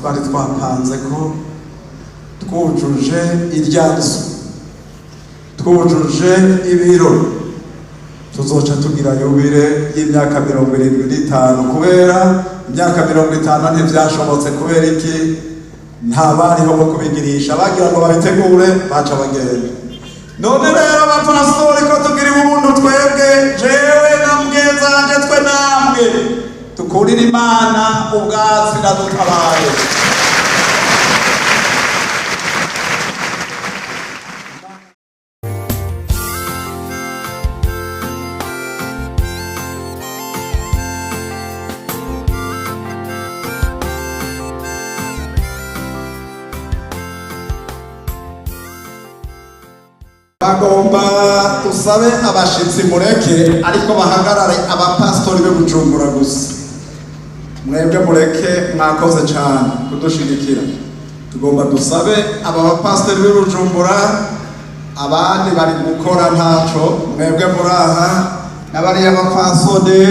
Twari twapanze ko twujuje irya nzu, twujuje ibiro, tuzoca tugira yubile y'imyaka 75, kubera imyaka 50 ntivyashobotse. Kubera iki? Nta bariho bo kubigirisha, bagira ngo babitegure baca bagenda. None rero abapasitori, ko tugiriwe ubuntu twebwe, jewe na mugenzanje, twe namwe tukurira Imana ubwatsi, iradutabaye. Bagomba dusabe abashitsi mureke, ariko bahagarare abapasitori be Bujumbura gusa. Mwebwe mureke, mwakoze cyane kudushigikira. Tugomba dusabe aba bapasitori b'i Bujumbura, abandi bari gukora ntaco. Mwebwe muraha n'abariya bapasoni,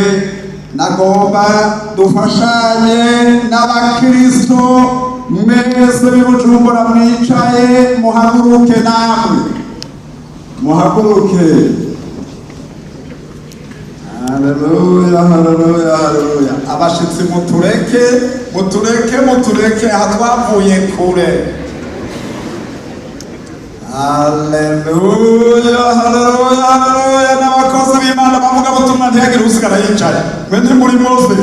nagomba dufashanye n'abakristo mwese b'i Bujumbura mwicaye, muhaguruke namwe, muhaguruke. Haleluya, haleluya, haleluya! Abashitsi mutureke, mutureke, mutureke, aha twavuye kure. Haleluya, haleluya, haleluya! N'abakozi b'Imana bavuga butumwa, ntihagire usigara yicaye. Mwe ntimuri mose.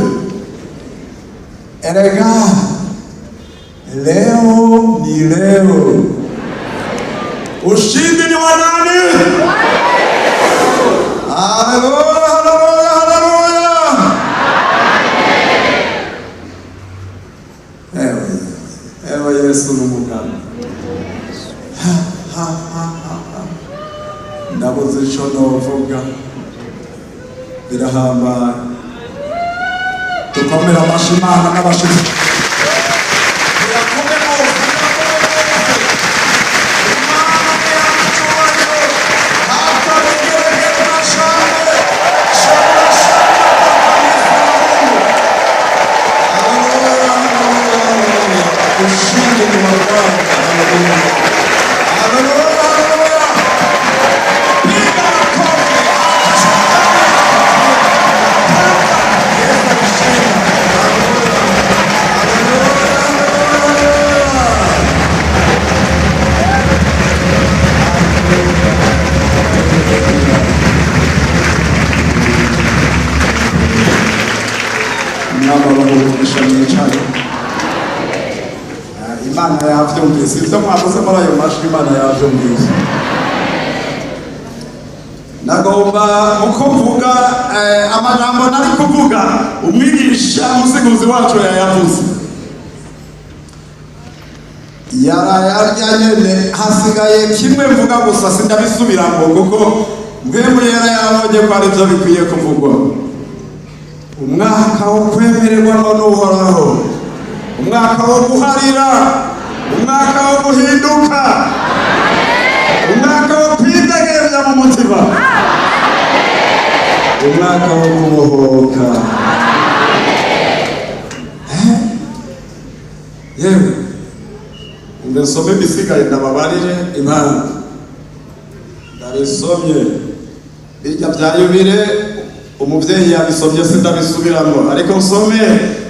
Erega leo ni leo. Ushindi ni wa nani? Haleluya, haleluya, haleluya! Ewe, ewe, Yesu ni umugabo. Ha, ha, ha, ha, ha. Ndabuze ico novuga, birahambaye. Dukomere amashi Imana n'abashitsi. Tuyakome bose, tuyakome bose. Imana ni icyubahiro. Hata vigelegele na shangwe. Shangwe, shangwe kwa kanisa la Mungu. Haleluya, haleluya, haleluya! Ushindi ni wa Bwana. Haleluya, haleluya, haleluya! Piga makofi. Yesu alishinda. Haleluya, haleluya, haleluya! Mwaba bahugisha, mwicaye. Ah, Imana yavyumvise ibyo mwavuze muri ayo majwi, Imana yavyumvise. Nagomba uko mvuga amajambo nari kuvuga, umwigisha musiguzi wacu yayavuze, yarayarya nyene. Hasigaye kimwe mvuga gusa, sindabisubiramo kuko mwebwe yarayabonye ko ari byo bikwiye kuvugwa. Umwaka wo kwemererwamo n'Uhoraho, umwaka wo guharira, umwaka wo guhinduka, umwaka wo kwidegemvya mu mutima, umwaka wo kubohoka. Eh? Yewe, ndasome ibisigaye, ndababarire impamvu ndabisomye. Bijya bya yubile umubyeyi yabisomye, sindabisubiramo, ariko nsome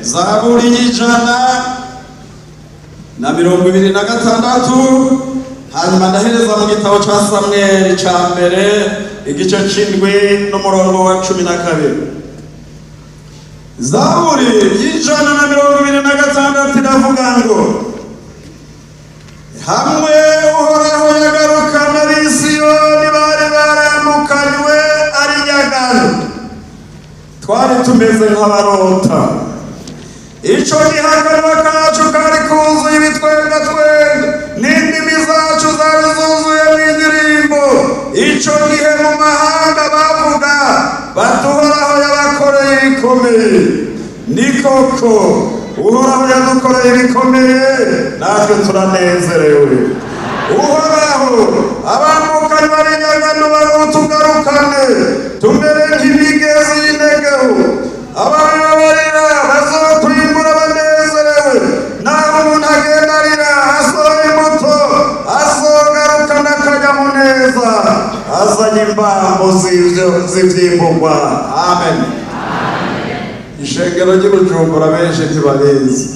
Zaburi y'126, hanyuma ndahereza mu gitabo ca Samweli ca mbere, igice c'indwi n'umurongo wa 12. Zaburi y'126 iravuga ngo: "Hamwe Uhoraho yagarukana ab'Isiyoni bari baramukanywe ari nyagano, twari tumeze nk'abarota. Ico gihe akanwa kacu kari kuzuye ibitwengatwenga, n'indimi zacu zari zuzuyemo indirimbo. Ico gihe mu mahanga bavuga bati: 'Uhoraho yabakoreye ibikomeye.' Ni koko, Uhoraho yadukoreye ibikomeye, natwe turanezerewe. Uhoraho, abamukanywe ari nyagano barutugarukane, tumere nk'imigezi y'Inegebu. Ababibabarira bazokwimbura banezerewe." Naho ubu z'ivyimburwa. Amen. Ishengero ry'i Bujumbura benshi ntibarizi,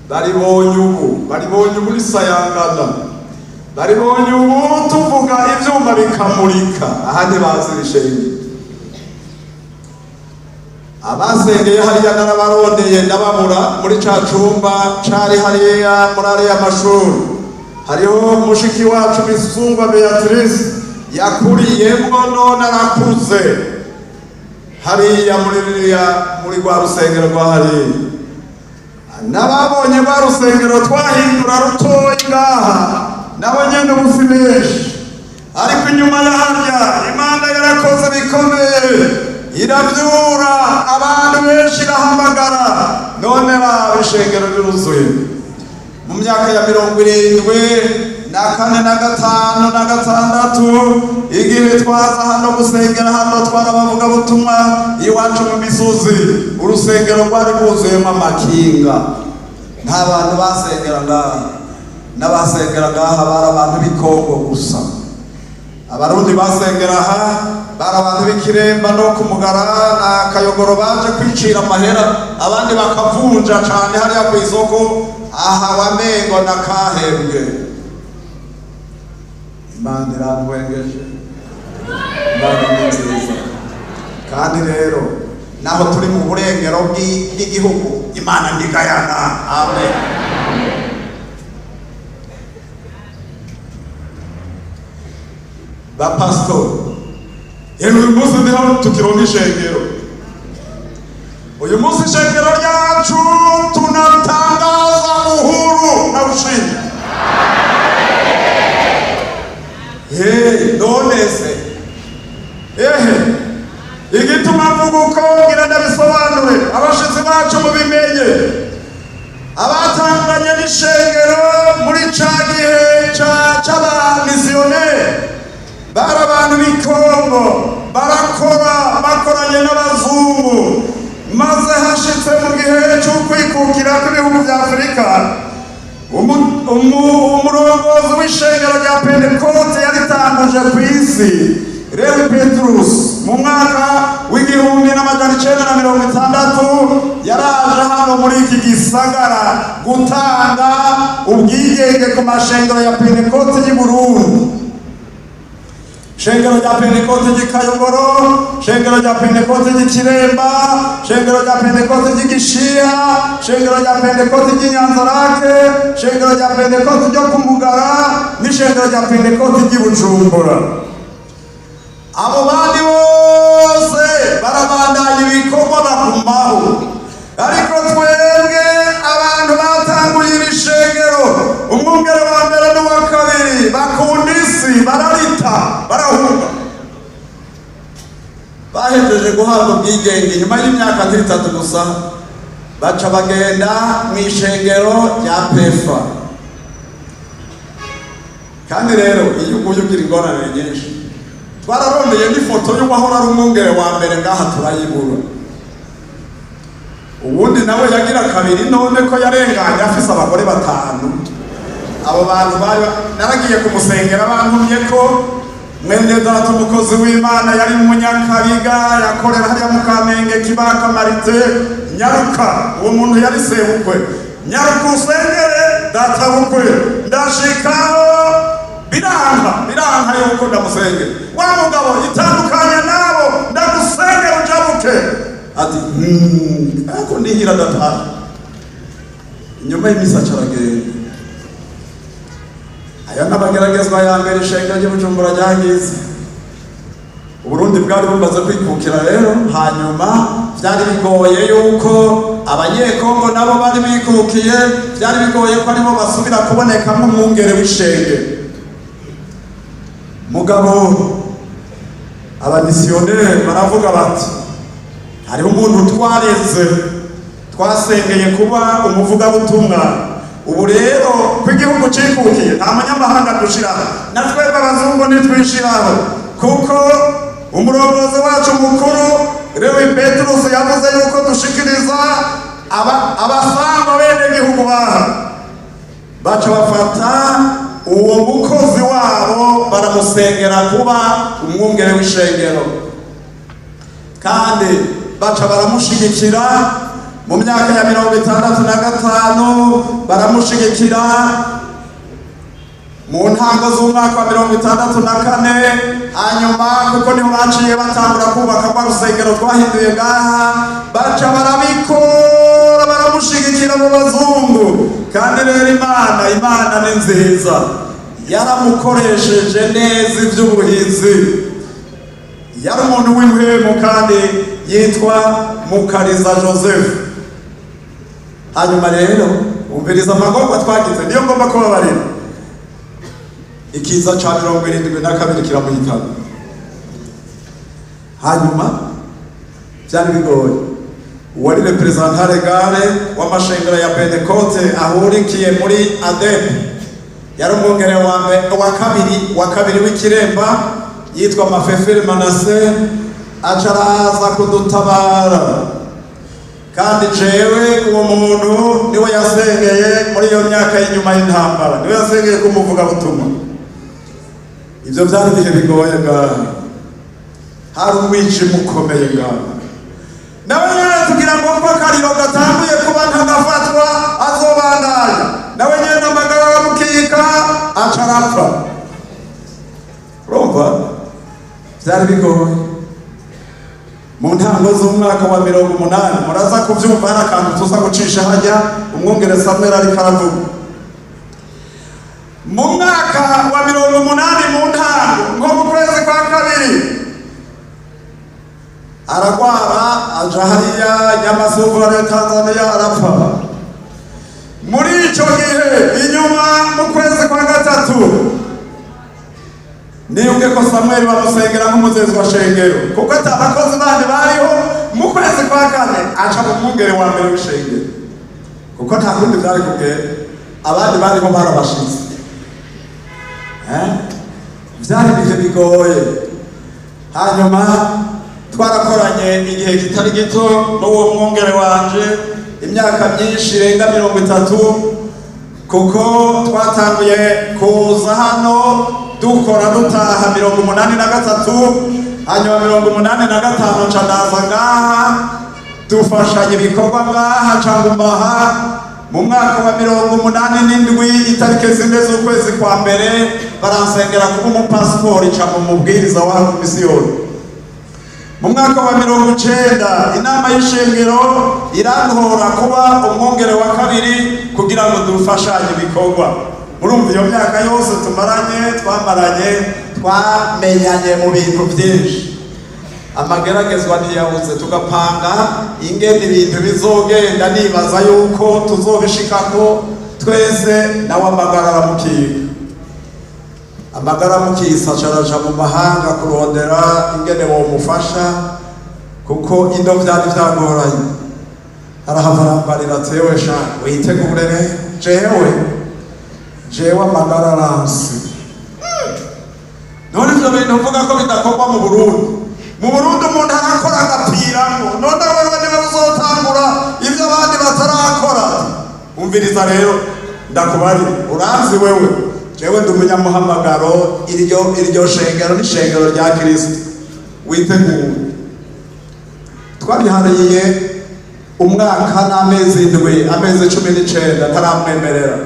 baribonye ubu, baribonye ubu risayangana, baribonye ubu tuvuga ivyuma bikamurika. Aha ntibazi iri shengero. Abasengeye hariya narabarondeye ndababura muri ca cumba cari hariya muri ariya mashuri. Hariho mushiki wacu Bisungwa Beatrice yakuriyemwo, none arakuze, hariya muri ririya, muri rwa rusengero rwa hariya. N'ababonye rwa rusengero twahindura rutoyi ngaha, nabo nyene ubu si benshi. Ariko inyuma ya harya Imana yarakoze bikomeye, iravyura abantu benshi, irahamagara. None raba, ishengero riruzuye. Mu myaka ya 74 na 5 na 6, igihe twaza hano gusengera hano, twarabavugabutumwa iwacu mu misozi, urusengero rwari rwuzuyemo amakinga, nta bantu basengera ngaha. N'abasengera ngaha bari abantu b'Ikongo gusa. Abarundi basengera aha bari abantu b'Ikiremba no ku Mugara na Kayogoro, baje kwicira amahera, abandi bakavunja cane hariya ku isoko. Aha wamengo na kahembwe. Imana irantwengeje, Imana ni nziza. Kandi rero naho turi mu burengero bw'igihugu, Imana ndigayana. Amen. Ba pastor, yewe, uyu munsi ndiho tukironka ishengero. Uyu munsi ishengero ryacu tunatangaza uhuru na ushindi. Hey, none se ehe, igituma mvuga uko ngira ndabisobanure, abashitsi bacu mubimenye. Abatanguranye n'ishengero muri ca gihe c'abamisiyoneri bari abantu b'Ikongo, barakora bakoranye n'abazungu. Maze hashitse mu gihe c'ukwikukira kw'ibihugu vya Afurika, umurongozi w'ishengero rya Pentekote yaritanguje ku isi, Lewi Petrus, mu mwaka w'1960 yaraje hano muri iki gisagara gutanga ubwigenge ku mashengero ya Pentekote y'i Burundi: shengero rya Pentekote ry'i Kayogoro, shengero rya Pentekote ry'i Kiremba, shengero rya Pentekote ry'i Gishiha, shengero rya Pentekote ry'i Nyanzarake, shengero rya Pentekote ryo ku Mugara n'ishengero rya Pentekote ry'i Bujumbura. Abo bandi bose barabandanya ibikorwa, bagumaho. Ariko twebwe abantu batanguye iri shengero, umwungere wa mbere n'uwa kabiri, bakunda isi, bararita, barahunga. Bahejeje guhabwa ubwigenge, nyuma y'imyaka 3 gusa baca bagenda mu ishengero rya PEFA. Kandi rero iyo uguye ugira ingorane nyinshi. Twararondeye n'ifoto y'uwahora ari umwungere wa mbere ngaha, turayibura. Ubundi nawe yagira kabiri, none ko yarenganye afise abagore batanu. Abo bantu bari naragiye kumusengera, bantumye ko mwene data umukozi w'Imana yari umunyakabiga, yakorera hariya mu Kamenge Kibaka Marite. Nyaruka, uwo muntu yari sebukwe, nyaruka usengere data bukwe. Ndashikaho, biranka, biranka yuko ndamusengera. Wa mugabo itandukanye nabo, ndagusengera ujabuke. Ati ariko ndihira ndataha. Inyuma y'imisi aca aragenda. Aya n'abageragezwa ya mbere ishengero ry'Ibujumbura ryagize. Uburundi bwari bumaze kwikukira rero, hanyuma byari bigoye yuko Abanyekongo nabo bari bikukiye, byari bigoye ko aribo basubira kubonekamo umwungere w'ishengero. Mugabo abamisiyoneri baravuga bati: "Hariho umuntu twareze, twasengeye kuba umuvugabutumwa. Ubu rero ko igihugu cikukiye, nta munyamahanga dushiraho, na twebwe abazungu ntitwishiraho, kuko umurongozi wacu mukuru Lewi Petrus yavuze yuko dushikiriza abasangwa bene gihugu baha." Baca bafata uwo mukozi wabo, baramusengera kuba umwungere w'ishengero. Kandi baca baramushigikira mu myaka ya 65, baramushigikira mu ntango z'umwaka wa 64. Hanyuma kuko niho baciye batangura kubaka rwa rusengero twahinduye ngaha, baca barabikora, baramushigikira mu bazungu. Kandi rero Imana ni nziza, yaramukoresheje neza iby'ubuhizi. Yari umuntu w'impwemu kandi yitwa Mukariza Joseph. Hanyuma rero umviriza amagorwa twagize, niyo ngomba kubabarira. Ikiza ca 72 kiramuhitana. Hanyuma byari bigoye. Uwari représentant légal w'amashengero ya Pentecôte ahurikiye muri ADEPR yari umwungere wa wa kabiri w'Ikiremba, yitwa Mafefere Manase, aca araza kudutabara. Kandi jewe uwo muntu niwe yasengeye muri iyo myaka y'inyuma y'intambara, niwe yasengeye kumuvugabutumwa. Ibyo byari ibihe bigoye ngaha, hari umwijima ukomeye ngaha. Nawe nyene tugira ngo ko akariro gatanguye kuba ntagafatwa azobandanya, nawe nyene amagara aramukika, aca arapfa. Urumva byari bigoye. Mu ntango z'umwaka wa 80, muraza kubyumva, hari akantu tuza gucisha hajya umwungere Samuel ariko aravuga. Mu mwaka wa 80 mu ntango, nko mu kwezi kwa kabiri, aragwara, aja hariya Nyamasuvu muri Tanzania, arapfa. Muri ico gihe inyuma mu kwezi kwa gatatu, niyumve ko Samweli bamusengera nk'umuzezi wa shengero, kuko ata bakozi bandi bariho. Mu kwezi kwa kane aca mu mwungere wa mbere w'ishengero, kuko nta kundi vyari kugenda, abandi bariho barabashize. Vyari ibihe bigoye. Hanyuma twarakoranye igihe kitari gito n'uwo mwungere wanje, imyaka myinshi irenga 30, kuko twatanguye kuza hano dukora dutaha 83. Hanyuma 85 nca ndaza ngaha, dufashanya ibikorwa ngaha, nca ngumaha. Mu mwaka wa 87, itariki 4 z'ukwezi kwa mbere, baransengera kuba umupasipori, nca mu mubwiriza wa misiyoni. Mu mwaka wa 90 inama y'ishengero irantora kuba umwungere wa kabiri kugira ngo dufashanye ibikorwa. Murumva iyo myaka yose tumaranye, twamaranye, twamenyanye mu bintu byinshi. Amageragezwa ntiyabuze, tugapanga ingene ibintu bizogenda, nibaza yuko tuzobishikako twese. Nawe amagara aramukiga, amagara mukisa, acaraja mu mahanga kurondera ingene womufasha, kuko indo vyari vyagoranye. Arahava arambarira ati: "Ewe sha, witegure rero, jewe amagara aransi. None ivyo bintu mvuga ko bidakorwa mu Burundi? Mu Burundi umuntu arakora agapiramo, none wewe niwe uzotangura ivyo abandi batarakora? Umviriza rero ndakubarira, uranzi wewe, jewe ndi umunyamuhamagaro. Iryo shengero ni shengero rya Kristo, witeguye." Twabihariye umwaka n'amezi 7, amezi 19, ntaramwemerera.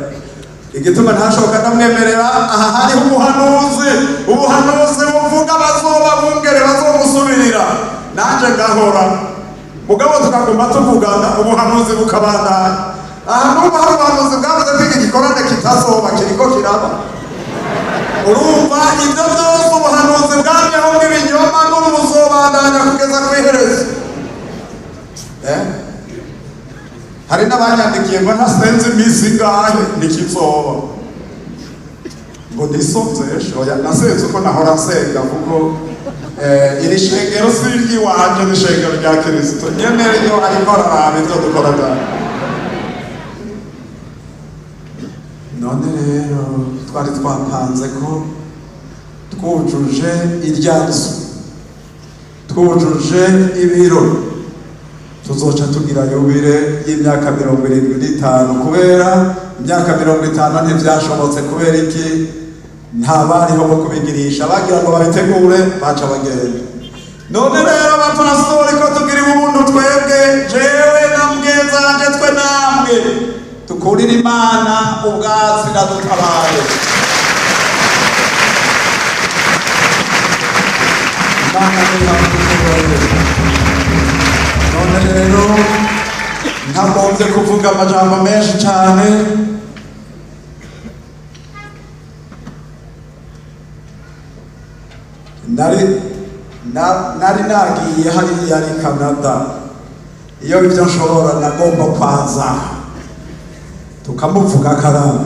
Igituma ntashoboka ndamwemerera, aha hariho ubuhanuzi, ubuhanuzi buvuga bazoba bungere bazomusubirira, nanje ngahora. Mugabo tukaguma tuvugana, ubuhanuzi bukabandanya. Aha n'ubu hari ubuhanuzi bwavuze ko iki gikorane kitazoba, kiriko kiraba. Urumva ibyo byose ubuhanuzi bwamyeho bw'ibinyoma, n'ubu buzobandanya kugeza ku iherezo. Eh? Hari n'abanyandikiye ngo ntasenze iminsi ingahe ntikizoba, ngo nisonzeshe. Oya, nasenze uko nahora nsenga, kuko iri shengero si iry'iwanje, ni ishengero rya Kirisito nyene. Ryo ariko araraba ivyo dukora ngaha. None rero twari twapanze ko twujuje irya nzu, twujuje ibiro, tuzoca tugira yubile y'imyaka 75, kubera imyaka 50 ntivyashobotse. Kubera iki? Nta bariho bo kubigirisha, bagira ngo babitegure baca bagenda. None rero abapasitori, ko tugiriwe ubuntu twebwe, jewe na mugenzanje, twe namwe tukurira Imana ubwatsi, iradutabaye. Imana ntihamudushobore. None rero ntagombye kuvuga amajambo menshi cyane. Nari nagiye hariya ari Canada. Iyo ibyo nshobora nagomba kwaza tukamuvuga akaranga.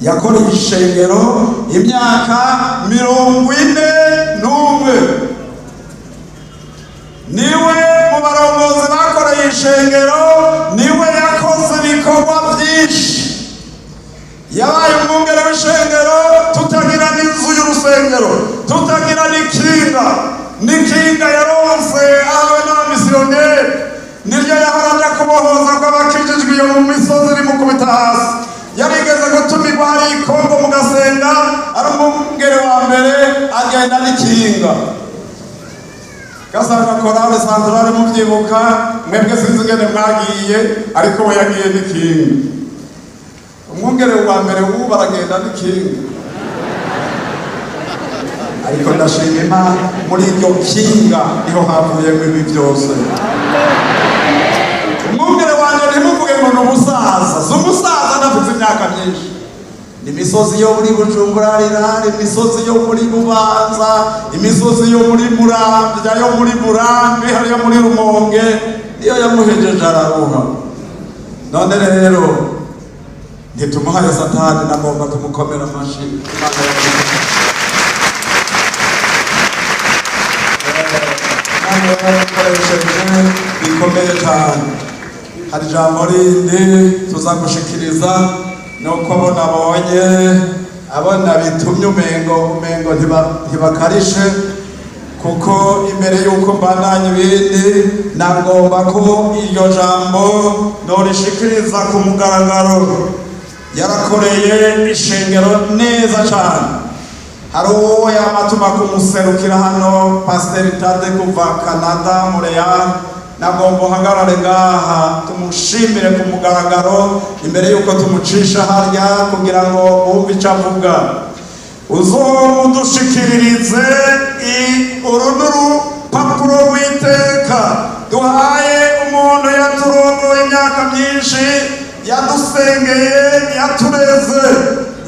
Yakoreye ishengero imyaka 41. Niwe mu barongozi bakoreye ishengero, niwe yakoze ibikorwa byinshi. Yabaye umwungere w'ishengero tutagira n'inzu y'urusengero, tutagira n'ikinga. N'ikinga yaronse ahawe n'abamisiyoneri. Niryo yahora aja kubohoza kw'abakijijwe iyo mu misozi rimukubita hasi. Yarigeze gutumirwa hari i Kongo mu Gasenga, ari umwungere wa mbere, agenda n'ikinga. Gasanga chorale centrale muvyibuka mwebwe, sinzi ingene mwagiye, ariko we yagiye n'ikinga. Umwungere wa mbere w'ubu aragenda n'ikinga, ariko ndashima Imana, muri iryo kinga niho havuyemo ibi byose. Umwungere wanje ntimuvuge ngo ni umusaza, si umusaza, ndafite imyaka myinshi. Ni imisozi yo muri Bujumbura rirari, imisozi yo muri Bubanza, imisozi yo muri Muramvya, yo muri Burambi, hariyo muri Rumonge, niyo yamuhejeje araruha. None rero ntitumuhaye Satani, nagomba tumukomera amashi. Imana yamuhejeje. Imana yarakoresheje bikomeye cyane. Hari ijambo rindi tuza gushikiriza, nuko abo nabonye, abona bitumye umengo ntibakarishe, kuko imbere y'uko mbandanya ibindi nagomba ko iryo jambo norishikiriza ku mugaragaro. Yarakoreye ishengero neza cyane. Hari uwo yamatuma kumuserukira hano, Pasiteri Tade kuva Canada, Montreal. Nagomba uhagarare ngaha tumushimire ku mugaragaro imbere y'uko tumucisha harya kugira ngo wumve icyo avuga. Uzomudushikiririze uru n'urupapuro rw'iteka duhaye umuntu yaturongoye imyaka myinshi, yadusengeye, yatureze.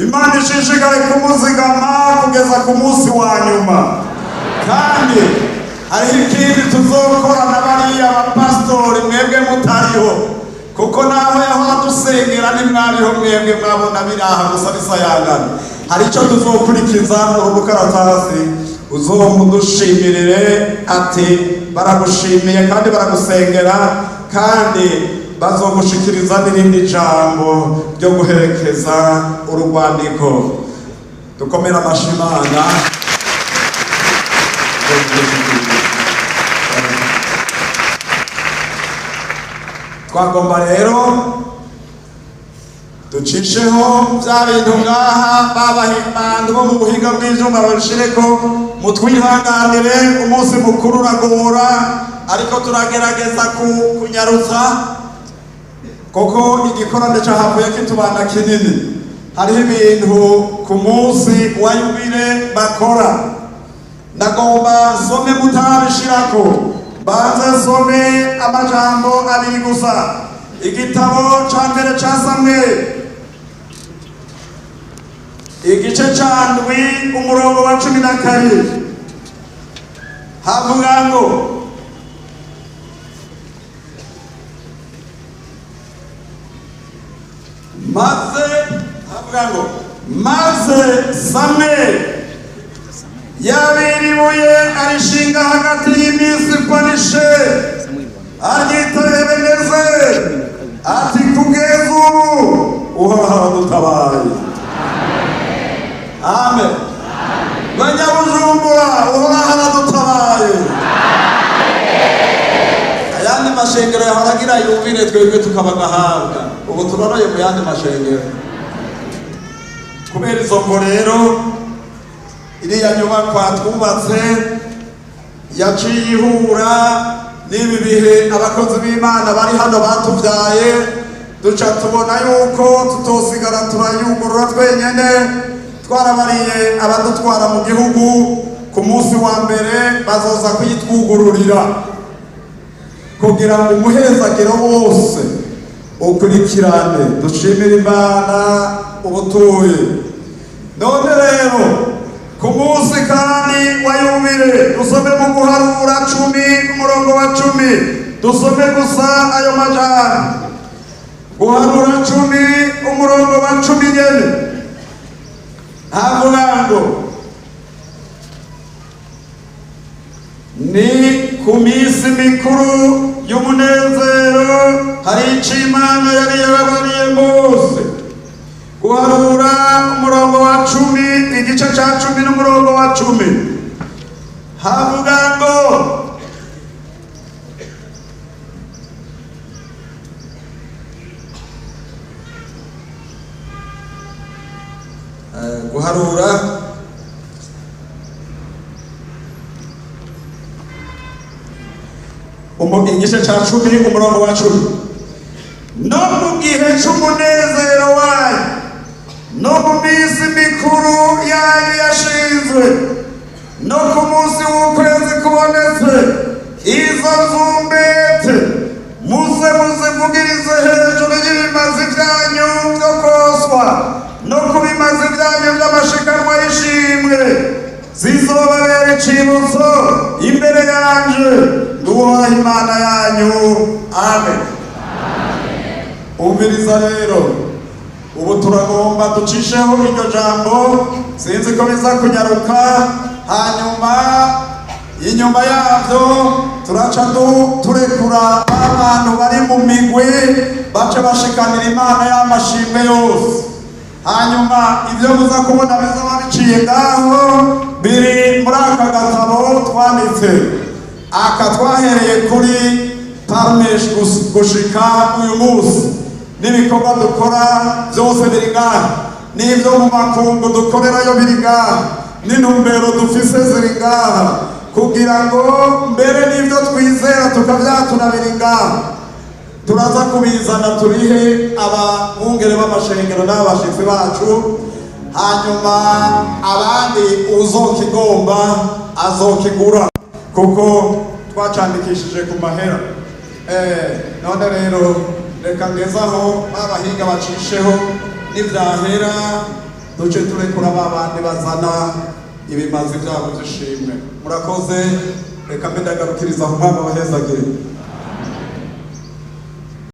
Imana ishishikare kumuzigama kugeza ku munsi wa nyuma. Kandi hariho ikindi tuzokora na bariya bapasitori mwebwe mutariho, kuko naho yahora dusengera ntimwariho mwebwe, mwabona biraha gusa bisayangana. Hari icyo tuzokurikiza. Uru rukaratasi uzomudushimirire ati baragushimiye kandi baragusengera, kandi bazogushikiriza n'irindi jambo ryo guherekeza urugwandiko. Dukomere amashi Imana. Twagomba rero ducisheho bya bintu ngaha babahimbanda bo mu buhinga bw'ivyuma babishireko. Mutwihanganire, umunsi mukuru uragora, ariko turagerageza kunyarutsa kuko igikorane cahavuye kitubana kinini. Hariho ibintu ku munsi wa yubile bakora. Ndagomba nsome mutarabishirako, banze nsome amajambo abiri gusa. Igitabo ca mbere ca Samweli, igice ca 7, umurongo wa 12, havuga ngo: Maze havuga ngo maze Samweli yabira ibuye, arishinga hagati y'Imisipa n'Isheri, aryita Ebenezeri, ati kugeza ubu Uhoraho aradutabaye. Amen. Banyabujumbura, Uhoraho aradutabaye. Ayandi mashengero yahora agira yubile, twebwe tukabagahabwa. Ubu turoroye mu yandi mashengero kubera izo ngo. Rero iriya nyubakwa twubatse Yaciye ihura n'ibi bihe abakozi b'Imana bari hano batubyaye, duca tubona yuko tutosigara turayugurura twenyene. Twarabariye abadutwara mu gihugu, ku munsi wa mbere bazoza kuyitwugururira kugira ngo umuhezagiro wose ukurikirane. Dushimire Imana ubutuye. None rero ku munsi kandi wa yubile, dusome mu Guharura 10, umurongo wa 10. Dusome gusa ayo majambo. Guharura 10, umurongo wa 10 nyene, havuga ngo: "Ni ku minsi mikuru y'umunezero hari ico Imana yari yarabariye Mose." Guharura umurongo wa 10, igice ca 10 n'umurongo wa 10, havuga ngo: Guharura Igice ca 10, umurongo wa 10: "No mu gihe c'umunezero wanyu, no mu minsi mikuru yanyu yashinzwe, no ku munsi w'ukwezi kubonetse, izo nzumbete muze muzivugirize hejuru y'ibimazi byanyu byo koswa no ku bimazi byanyu by'amashikanwa y'ishimwe, zizobabera icibutso imbere yanje. Ndubaha Imana yanyu." Amen. Umviriza rero, ubu turagomba ducisheho iryo jambo, sinzi ko biza kunyaruka. Hanyuma inyuma yabyo turaca turekura abantu bari mu migwi bace bashikanira Imana y'amashimwe yose. Hanyuma ibyo muza kubona bizaba biciye ngaho biri muri aka gatabo twanditse, aka twahereye kuri Parmesh gushika uyu munsi, n'ibikorwa dukora byose biri ngaha, n'ibyo mu makungu dukorerayo biri ngaha, n'intumbero dufise ziri ngaha, kugira ngo mbere n'ibyo twizera tukavyatura biri ngaha. Turaza kubizana tubihe abungere b'amashengero n'abashitsi bacu, hanyuma abandi uzokigomba azokigura, kuko twacandikishije ku mahera. None rero reka ngezaho babahinga bacisheho, nivyahera duce turekura babandi bazana ibimazi vyabo vy'ishimwe. Murakoze, reka mbe ndagarukiriza aho. Umwami abahezagire.